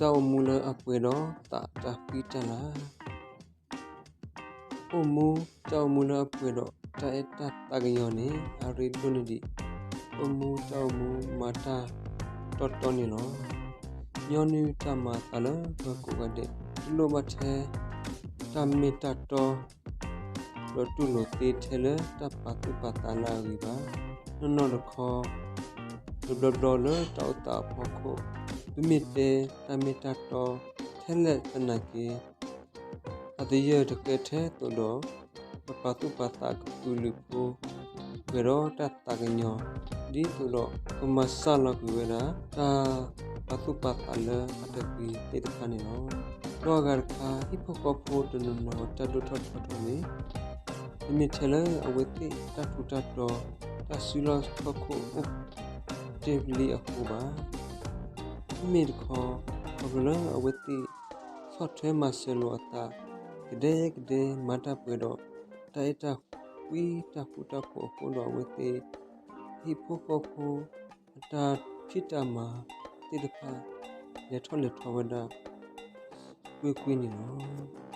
တၢ်အိၣ်မူလၢအပှဲၤဒီးသးတၢ်ဃံတၢ်လၤ. အိၣ်မူ, တၢ်အိၣ်မူလၢအပှဲၤဒီးတၢ်အဲၣ်တၢ်သးကညီၤန့ၣ် အရ့ဒိၣ်န့ၢ်ဒံး အိၣ်မူတၢ်အိၣ်မူမၤတၢ်တီတီန့ၣ်လီၤ. ညီနုၢ်တၢ်မၤအသးလၢပှၤကိးဂၤဒဲး တလိၣ်ဘၣ်ထဲ တၢ်မ့ၢ်တၢ်တီ ဒီးတူၢ်လိာ်သ့ထဲလၢတၢ်ပာ်သူၣ်ပာ်သးလၢအဂ့ၤဘၣ်. နီၢ်နီၢ်တခီ တဘျီဘျီလၢတၢ်အိၣ်သးအဖီခိၣ် ပမ့ၢ်တဲတၢ်မ့ၢ်တၢ်တီထဲလဲၣ်သနာ်က့ အသယၢၢ်တကဲထဲသိးဒီး ပပာ်သူၣ်ပာ်သးကပုာ်လုးဖိ ပှဲၤဒီးတၢ်သးကညီၤ ဒ်သိးဒီးကမၤစှၤလီၤကွံာ်ဝဲဒၣ် တၢ်ပာ်သူၣ်ပာ်သးလၢအတဂ့ၤသ့ၣ်တဖၣ်န့ၣ်လီၤ. ဒီးအဂၤတခါ ဟံၣ်ဖိဃီဖိတနီၤနီၤတၢ်ဒိၣ်ထီၣ်ထီထီၣ်န့ၣ် တမ့ၢ်ထဲလၢအဝဲသ့ၣ်တၢ်ထူးတၢ်တီၤ တၢ်စုလီၢ်ခီၣ်ခိၣ်အိၣ်တ့ၢ်လံအဃိဘၣ်. မ့မ့ၢ်တခီ ခီဖျိလၢအဝဲသ့ၣ်ဆီၣ်ထွဲမၤစၢၤလိာ်အသး ကဒဲကဒဲမၤတၢ်ပှဲၤဒီး တၢ်အဲၣ်တၢ်ကွံတၢ်ဃူတၢ်ဖိးအဃိဒီး အဝဲသ့ၣ်ဟံၣ်ဖိဃီဖိအတၢ်ဖံးတၢ်မၤသ့ၣ်တဖၣ် လဲၤထီၣ်လဲၤထီဝဲဒၣ် ကွ့ၢ်ကွ့ၢ်န့ၣ်လီၤ.